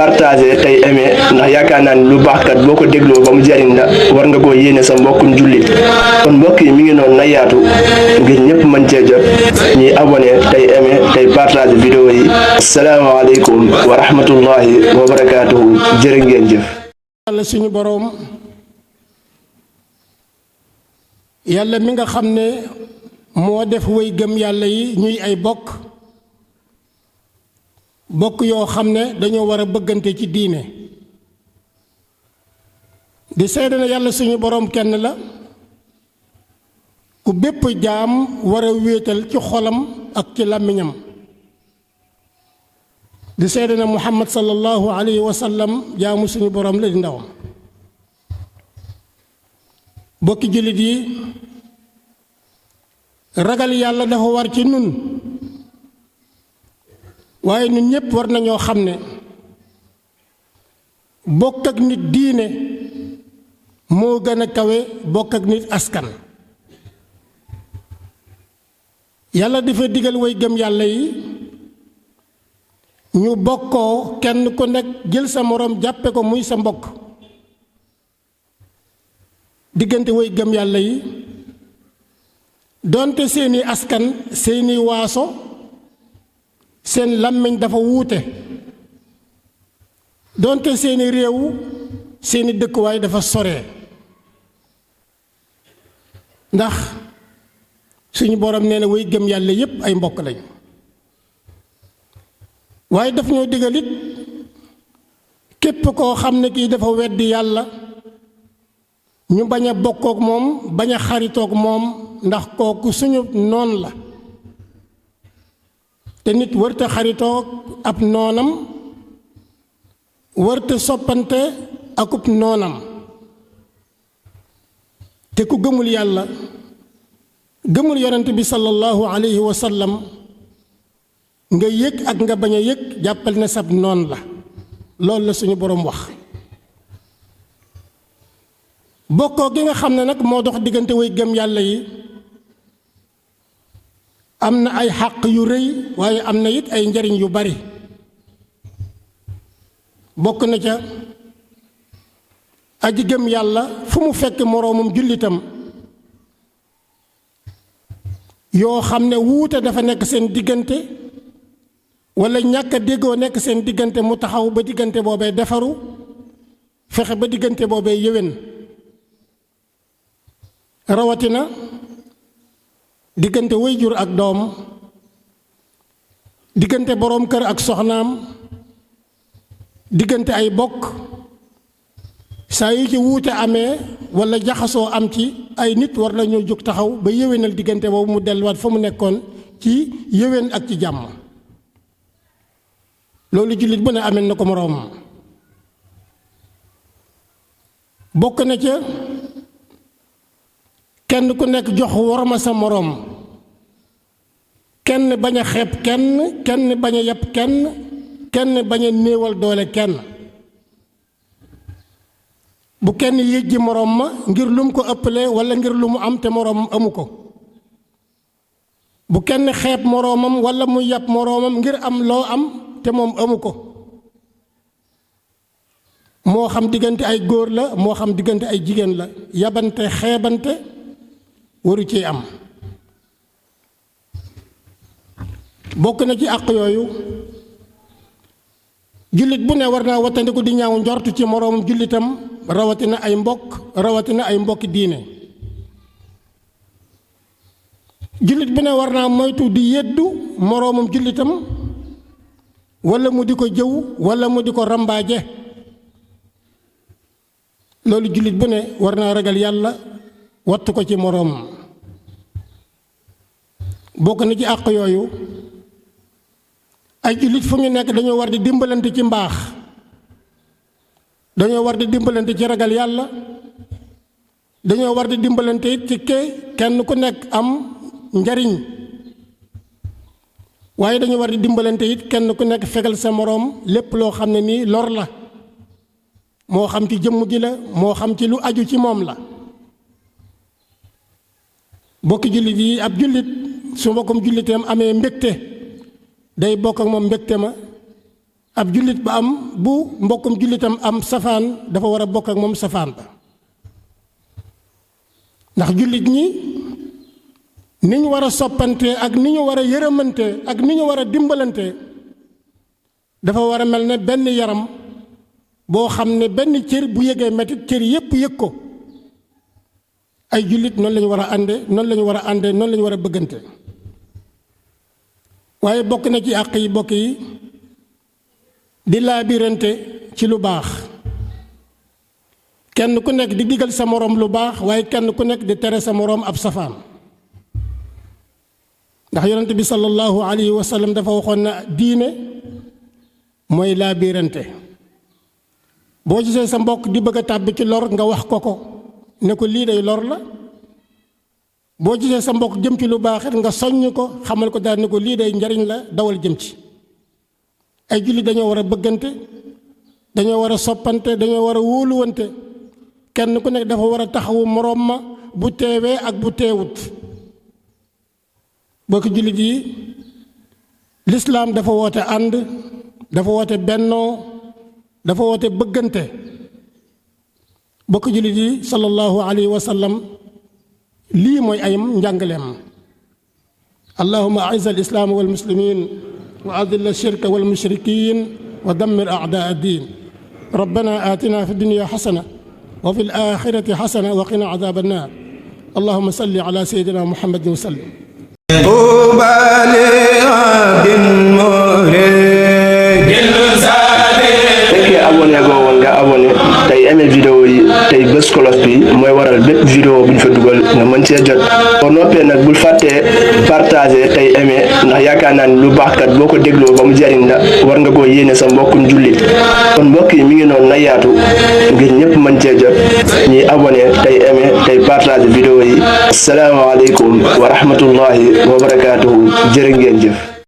partager tey aimer ndax yaakaar naa ni lu baax kat boo ko dégloo ba mu jariñ la war nga koo yéene sa mbokkum jullit kon mbokk yi mi ngi noonu na yaatu ngir ñëpp mën cee jot ñuy abonné tey aimer tey partager vidéo yi. asalaamaaleykum wa rahmatullahi wa barakaatuhu jërë ngeen jëf. yàlla suñu boroom yàlla mi nga xam ne moo def way gëm yàlla yi ñuy ay bokk yoo xam ne dañoo war a bëggante ci diine di seede na yàlla suñu boroom kenn la ku bépp jaam war a wéetal ci xolam ak ci làmmiñam di seede na muhammad sallallahu alayhi wa sallam jaamu suñu boroom la di ndawam bokki jullit yi ragal yàlla dafa war ci nun waaye ñun ñépp war nañoo xam ne bokk ak nit diine moo gën a kawe bokk ak nit askan yàlla dafa digal way gëm yàlla yi ñu bokkoo kenn ku nekk jël sa moroom jàppe ko muy sa mbokk diggante way gëm yàlla yi doonte seeni askan seeni waaso seen làmmiñ dafa wuute doonte seeni réew seeni dëkkuwaay dafa sore ndax suñu borom nee na way gëm yàlla yépp ay mbokk lañ waaye daf ñoo digal it képp koo xam ne kii dafa weddi yàlla ñu bañ a bokkook moom bañ a xaritook moom ndax kooku suñu noon la te nit wërta xaritook ab noonam wërta soppante akub noonam te ku gëmul yàlla gëmul yonent bi sallallahu alayhi wa sallam nga yëg ak nga bañ a yëg jàppal ne sab noon la loolu la suñu boroom wax bokkoo gi nga xam ne nag moo dox diggante way gëm yàlla yi am na ay xàq yu rëy waaye am na it ay njariñ yu bari bokk na ca aji gëm yàlla fu mu fekk moroomum jullitam yoo xam ne wuute dafa nekk seen diggante walla ñàkk a déggoo nekk seen diggante mu taxaw ba diggante boobee defaru fexe ba diggante boobee yéwén rawatina diggante wayjur ak doom diggante boroom kër ak soxnaam diggante ay bokk saa yu ci wuute amee walla jaxasoo am ci ay nit war nañoo jóg taxaw ba yéwénal diggante boobu mu delluwaat fa mu nekkoon ci yéwén ak ci jàmm loolu jullit bu ne amee na ko moroomam bokk na ca kenn ku nekk jox worma sa moroom kenn bañ a xeeb kenn bañ a yab kenn bañ a néewal doole kenn bu kenn yëjji moroom ma ngir lu mu ko ëppale walla ngir lu mu am te moroomam amu ko bu kenn xeeb moroomam walla mu yab moroomam ngir am loo am te moom amu ko moo xam diggante ay góor la moo xam diggante ay jigéen la yabante xeebante waru ci am bokk na ci àq yooyu jullit bu ne war naa wattandiku di ñaaw njortu ci moroomam jullitam rawatina ay mbokki diine jullit bu ne war naa moytu di yeddu moroomam jullitam walla mu di ko jëw walla mu di ko rambaaje loolu jullit bu ne war naa ragal yàlla wattu ko ci moroom bokk na ci àq yooyu ay jullit fu ñu nekk dañoo war di dimbalante ci mbaax dañoo war di dimbalante ci ragal yàlla dañoo war di dimbalante it ci kenn ku nekk am njariñ waaye dañoo war di dimbalante it kenn ku nekk fegal sa moroom lépp loo xam ne nii lor la moo xam ci jëmm ji la moo xam ci lu aju ci moom la bokki jullit yi ab jullit su mbokkum julliteem amee mbégte day bokk ak moom mbégte ma ab jullit ba am bu mbokkum jullitam am safaan dafa war a bokk ak moom safaan ba ndax jullit ñi ni ñu war a soppante ak ni ñu war a yërëmante ak ni ñu war a dimbalante dafa war a mel ne benn yaram boo xam ne benn cër bu yëgee metit cër yépp yëg ko ay jullit noonu lañu war a ànde noonu lañu war a ànde noonu lañu war a bëggante waaye bokk na ci àq yi bokk yi di laabirante ci lu baax kenn ku nekk di digal sa moroom lu baax waaye kenn ku nekk di tere sa moroom ab safaan ndax yonent bi sallallahu alayhi wa sallam dafa waxoon na diine mooy laabirante boo gisee sa mbokk di bëgg a tàbbi ci lor nga wax ko ne ko lii day lor la boo gisee sa mbokk jëm ci lu baax it nga soññ ko xamal ko daal ne ko lii day njariñ la dawal jëm ci ay jullit dañoo war a bëggante dañoo war a soppante dañoo war a wóoluwante kenn ku nekk dafa war a taxawu moroom ma bu teewee ak bu teewut bokk jullit yi lislaam dafa woote ànd dafa woote bennoo dafa woote bëggante bokk jullit yi sallallahu alayhi wa sallam lii mooy ayam njàngaleem allahumma a'izz al-islaam wal muslimiin wa adill ash-shirka wal mushrikiin wa dammir a'daa ad-diin rabbana aatina fi dunya hasana wa fil aaxirati hasana wa qina adhaab an-naar allahumma salli ala sayyidina muhammadin wa sallim abonné goo woon nga abonné tey aimé vidéo yi tey bës cloche bi mooy waral bépp vidéo bu ñu fa dugal nga mën cee jot boo noppee nag bul fàttee partagé tey aimé ndax yaakaar naa ni lu baax kat boo ko dégloo ba mu jariñ la war nga koo yéene sa mbokkum jullit kon mbokk yi mi ngi noonu na yaatu ngir ñëpp mën cee jot ñuy abonné tey aimé tey partagé vidéo yi asalaamaaleykum wa rahmatullahi wa barakaatuhu jërë ngeen jëf